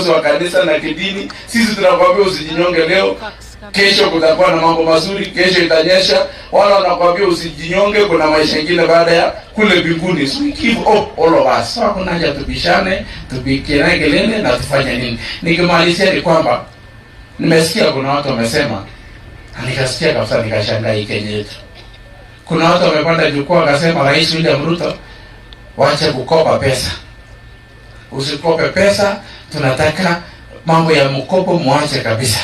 Wa kanisa na kidini, sisi tunakwambia usijinyonge leo, kesho kutakuwa na mambo mazuri, kesho itanyesha. Wala wanakwambia usijinyonge, kuna maisha mengine baada ya kule mbinguni. So we give up, all of us. So hakuna haja tubishane, tupigiane kelele na tufanye nini. Nikimalizia ni kwamba nimesikia kuna watu wamesema, na nikasikia kabisa, nikashangaa hii Kenya yetu. Kuna watu wamepanda jukwaa wakasema, "Rais William Ruto, wache kukopa pesa, usikope pesa, tunataka mambo ya mkopo muache kabisa."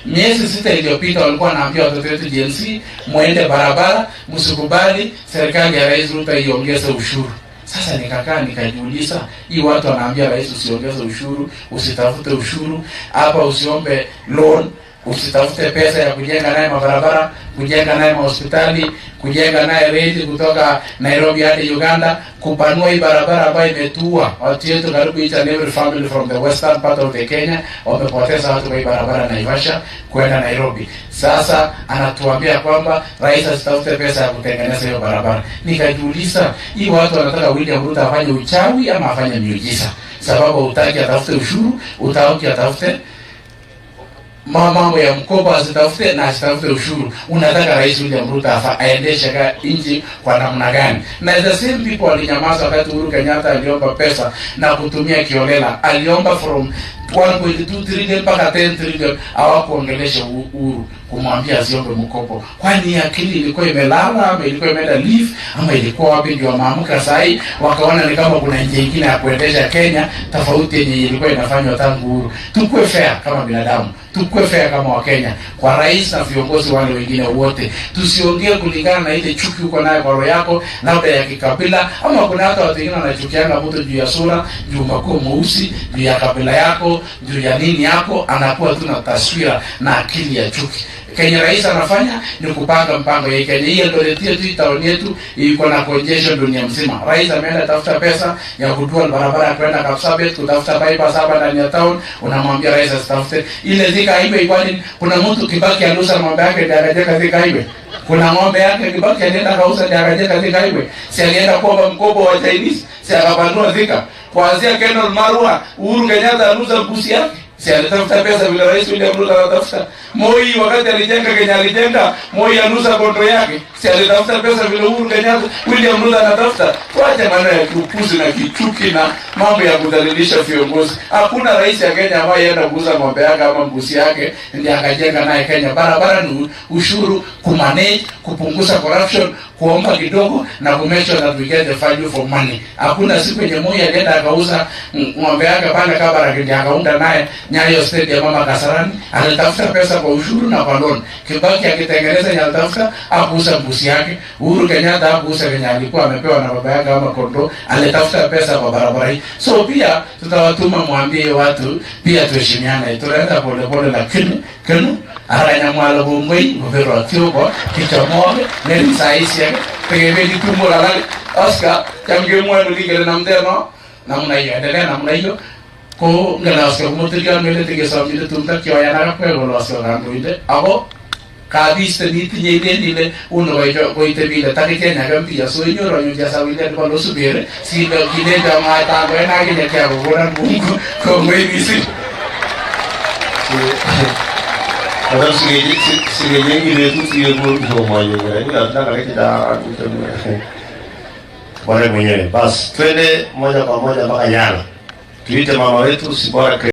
Miezi 6 iliyopita walikuwa wanaambia watoto wetu Gen Z, muende barabara, msikubali serikali ya Rais Ruto iongeze ushuru. Sasa nikakaa nikajiuliza, hii watu wanaambia rais usiongeze ushuru, usitafute ushuru hapa, usiombe loan, usitafute pesa ya kujenga naye mabarabara, kujenga naye mahospitali, kujenga naye reli kutoka Nairobi hadi Uganda, kupanua hii barabara ambayo imetua watu wetu karibu each and every family from the western part of the Kenya wamepoteza watu kwa hii barabara Naivasha kwenda Nairobi. Sasa anatuambia kwamba rais asitafute pesa ya kutengeneza hiyo barabara. Nikajiuliza, hii watu wanataka William Ruto afanye uchawi ama afanye miujiza? Sababu hutaki atafute ushuru, hutaki atafute mambo ya mkopo, asitafute na asitafute ushuru. Unataka Rais William Ruto aendeshe nchi kwa namna gani? Na the same people walinyamaza wakati Uhuru Kenyatta aliomba pesa na kutumia kiholela. Aliomba from 1.2 trillion mpaka 10 trillion, hawakuongelesha Uhuru kumwambia asiombe mkopo. Kwani akili ilikuwa imelala ama ilikuwa imeenda leave ama ilikuwa wapi? Ndio wameamka sahi wakaona ni kama kuna njia nyingine ya kuendesha Kenya tofauti yenye ilikuwa inafanywa tangu Uhuru. Tukue fair kama binadamu, tukue fair kama Wakenya, kwa rais na viongozi wale wengine wote. Tusiongee kulingana na ile chuki uko nayo kwa roho yako, labda ya kikabila, ama kuna hata watu wengine wanachukianga mtu juu ya sura, juu umekuwa mweusi, juu ya kabila yako, juu ya nini yako, anakuwa tu na taswira na akili ya chuki. Kenya rais anafanya ni kupanga mpango ya Kenya. Hii Eldoret yetu, hii town yetu iko na congestion dunia mzima. Rais ameenda tafuta pesa ya kudua barabara ya kwenda Kapsabet, kutafuta bypass hapa ndani ya town, unamwambia rais asitafute ile Thika Highway. Kwani kuna mtu Kibaki aliuza ng'ombe yake ndiye akajenga Thika Highway? Kuna ng'ombe yake Kibaki alienda kauza ndiye akajenga Thika Highway? Si alienda kuomba mkopo wa Chinese, si akapanua Thika? Kuanzia Kenol Marua, Uhuru Kenyatta aliuza mbuzi yake, si alitafuta pesa vile Rais William Ruto anatafuta? Moi wakati alijenga Kenya alijenga, Moi aliuza kondoo yake, si alitafuta pesa vile Uhuru Kenyatta, William Ruto anatafuta? Tuache maneno ya kiupuzi na kichuki na mambo ya kudhalilisha viongozi. Hakuna rais ya Kenya ambaye enda kuuza ng'ombe yake ama mbuzi yake ndiye akajenga naye Kenya. Barabara ni ushuru, kumanage, kupunguza corruption, kuomba kidogo na ku make sure that we get the value for money. Hakuna siku yenye Moi alienda akauza ng'ombe yake pale Kabarak ndiye akaunda naye Nyayo Stadium ama Kasarani. Alitafuta pesa kwa ushuru na kwa loan. Kibaki akitengeneza yenye alitafuta, hakuuza mbuzi yake. Uhuru Kenyatta hakuuza kenye alikuwa amepewa na baba yake ama kondoo, alitafuta pesa kwa barabara hii. So pia tutawatuma mwambie watu pia tuheshimiane. Tunaenda pole pole, lakini kenu aranyamwalo kongoi ngobero kioko kichomoge neri saisiek tekebendi tumwek alak. Oscar, cham kemwoe kele namdeno namna hiyo, endelea namna hiyo. Ko ngele Oscar komotilyon mele tikesomchini tumdo kioyan ak akwek kole Oscar kandoindet ako kabiste nitinye ilen ile uni koitebi ile takicheny ake mpya, so inyoru anyun chesawilya nebo Losuberi sile kilenjo mwaita akinye kiakokonon Mungu. Kongoi mising. Sasa sikejengile betut sikekon lakini nataka bwana mwenyewe. Basi twende moja kwa moja mpaka Yala, tuite mama wetu Sibora.